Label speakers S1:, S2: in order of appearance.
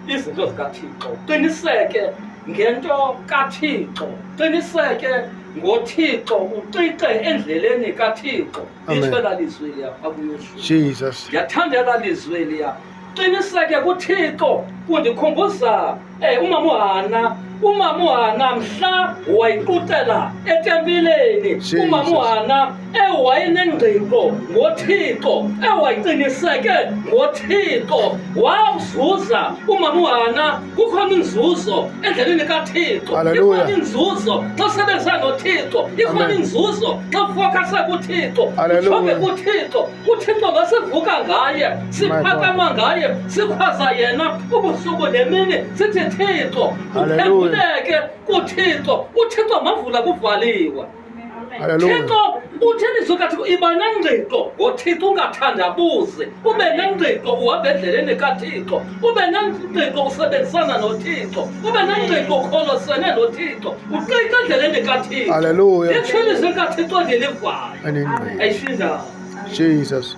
S1: Izinto zikaThixo, uqiniseke ngento kaThixo, uqiniseke ngoThixo, uqiqe endleleni kaThixo.
S2: Amen.
S1: Litsho elaa lizwi liya phaa kuYoshuwa.
S2: Jesus.
S1: Ndiyathanda elaa lizwi liya. Qiniseke kuThixo kundikhumbuza umama uHana. Umama uHana mhla wayiquqela etempileni.
S2: Jesus.
S1: Umama uHana ewayenengqiqo ngoThixo, ewayiqiniseke ngoThixo, wawuzuza umama uHana. Kukhona inzuzo endleleni kaThixo.
S2: Hallelujah.
S1: Ikhona inzuzo xa usebenzisa noThixo. Ikhona
S2: Amen.
S1: inzuzo xa ufokase kuThixo.
S2: Hallelujah.
S1: Ujonge kuThixo. UThixo ngasivuka ngaye, siphakama ngaye, sikhwaza yena ubusuku nemini, sithi Thixo,
S2: Hallelujah.
S1: uphenduleke kuThixo. UThixo mavula kuvaliwe.
S2: Hallelujah.
S1: Thixo uthi ilizwi kaThixo iba nengqiqo ngoThixo, ungathandabuzi, ube nengqiqo uhambe endleleni kaThixo, ube nengqiqo usebenzisana noThixo, ube nengqiqo ukholosene noThixo, uqiqe endleleni kaThixo.
S2: Hallelujah.
S1: Litsho ilizwi likaThixo ndilivayo.
S2: Enengqiqo.
S1: Ayishindawo.
S2: Jesus.